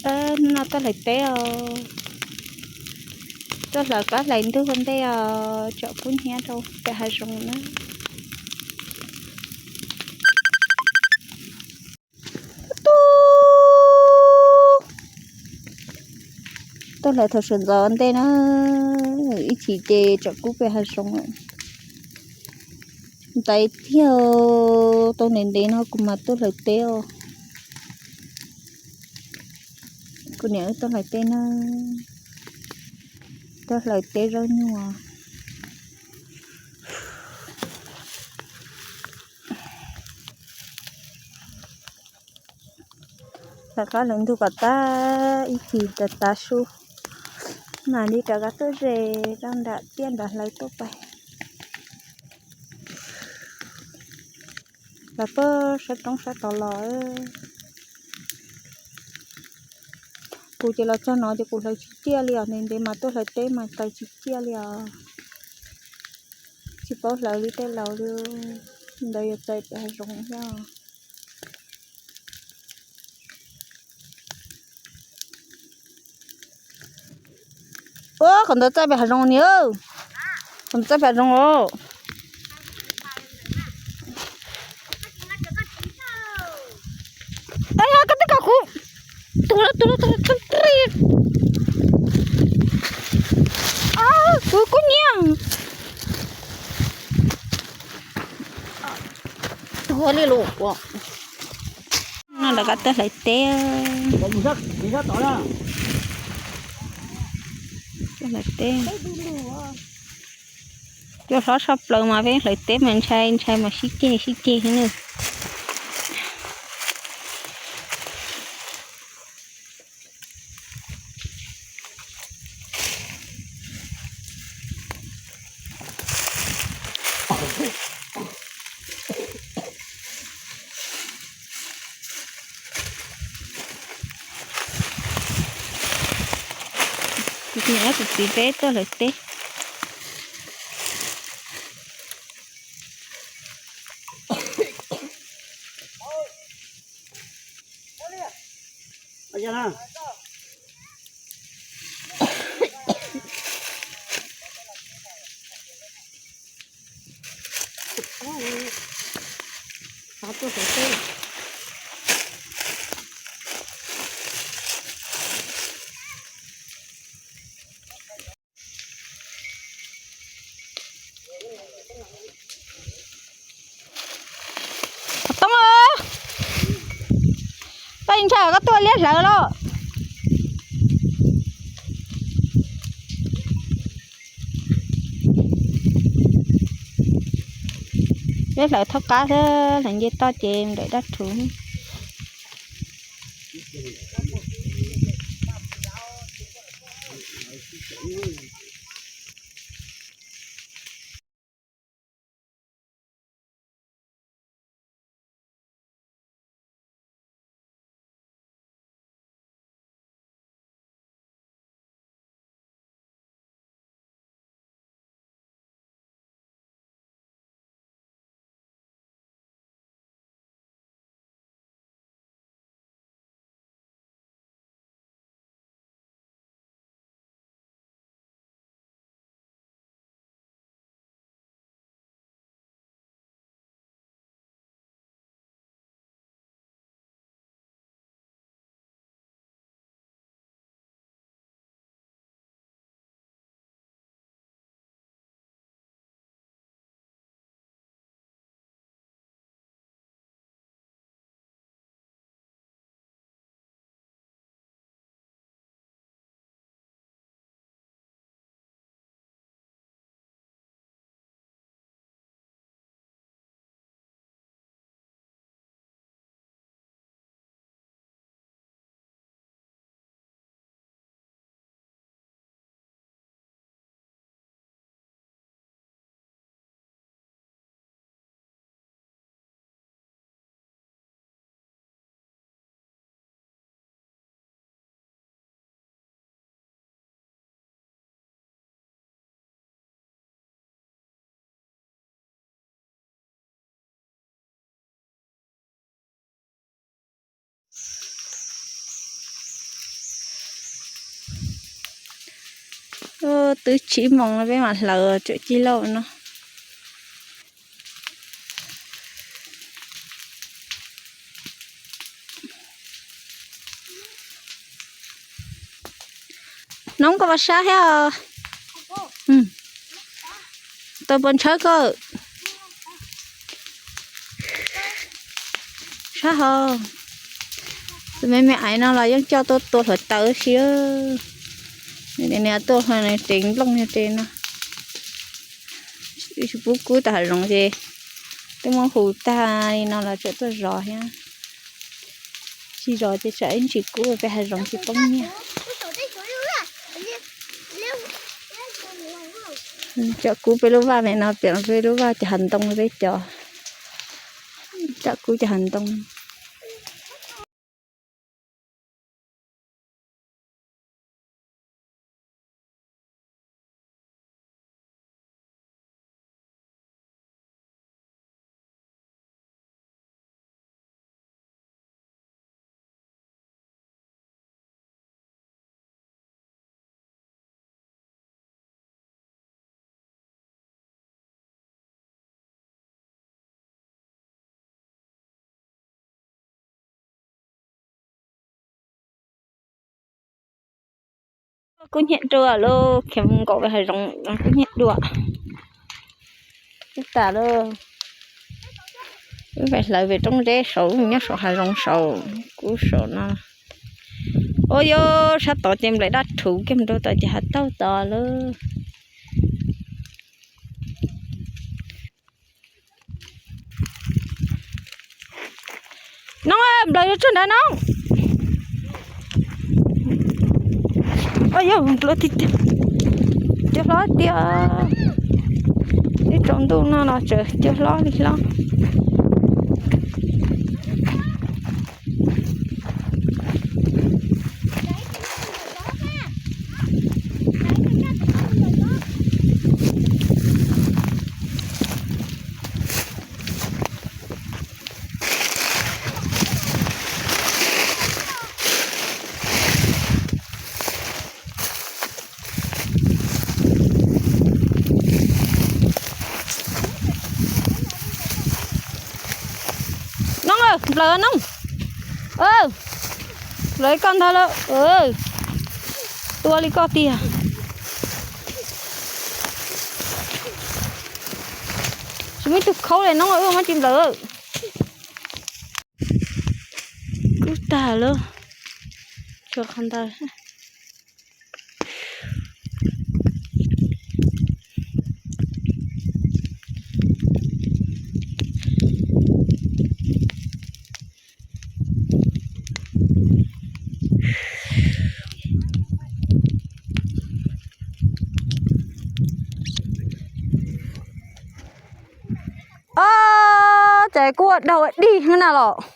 Hnub no tuaj hlawv teb os, tuaj hlawv qab hlais ntug ua ntej os, tsam kub hnyiab rau pem hav zoov na. Tuaj hlawv thaum sawv ntxov ua ntej na, ib chim ces tsam kub pem hav zoov lawm. Ntaiv tiag, tau ntev ntev no kuv mam tuaj hlawv teb os. Kuv niam wb tuaj hlawv teb na, tuaj hlawv teb zaub nyuj. Lawv qab lawv ntug kom tag ib chim rau tav su, mam li rov qab tuaj ze rau nram tiaj nram hlawv tuaj pais. Lawv tuaj sab roob sab tod los. Kuv ces los txog no ces kuv hlawv tsis ciaj li os, ntev ntev mas tuaj hlawv teb mas hlawv tsis ciaj li os. Tsis paub hlawv li tej laus li, ntawd yuav txais pem hav zoov thiab. Ua qhov ntawd txaij pem hav zoov ni, qhov ntawd txaij pem hav zoov os. Yog koj twb kom kuv tus tus tus tus ri, kuv kub nyiab tuag li lus. No lawv qab tuaj hlawv teb, hlawv teb. Cua hlob tshaj plaws mas peb hlawv teb mas ntshai ntshai mas sib ceg sib ceg na. Kuv niam kuv txiv peb tuaj hlawv teb. Toob, koj ntshai koj tuaj liab hlawv los? Liab hlawv thaub qab xwb, hlawv nce toj ces nplaim dab rhuv. Twb tsib moos no peb mam hlawv tsuam cig lauj no. Noob, koj puas sab thiab os? Tau puas ntshawb koj? Sab hos. Tus me me aiv no los yeej coj tuaj tua hluav taws si. Nias tuaj hluav no ces nplooj no ces no. Tsis pub kub tau hav zoov ces twb muab hu tag li no los tseem tuaj zov thiab. Tsis zov ces tsam ib ntsis kub peb hav zoov tsis poob nyiaj. Cov kub peb lub vaj me no piam peb lub vaj cov hav ntoo peb cov, tsam kub cov hav ntoo. Kub hnyiab dua lauj, khiav mus nkaum pem hav zoov kub hnyiab dua. Kub tas lauj. Wb pem hlawv pem roob zeb saud, nyob saum hav zoov saud, kub saum no. Ua yog sab tod ces nplaim daj rhuv kiag mus rau tod ces hav taug tod lauj. Noob, nplaws yuav tsuag nrad noob. Yog nplaws tiag tiag, cua hlob tiag. Ib tsaus ntuj no los tseem cua hlob li hlob. Noob, nplaws noob. Nplaws koj ntag lawm. Tua li koj tiag. Tsis muaj ib tug khaub li noob, wb muab tsis nplaws. Kub tag lawm. Tshuav qhov ntawd. Ob, ces kuj ua daug ua dig na los.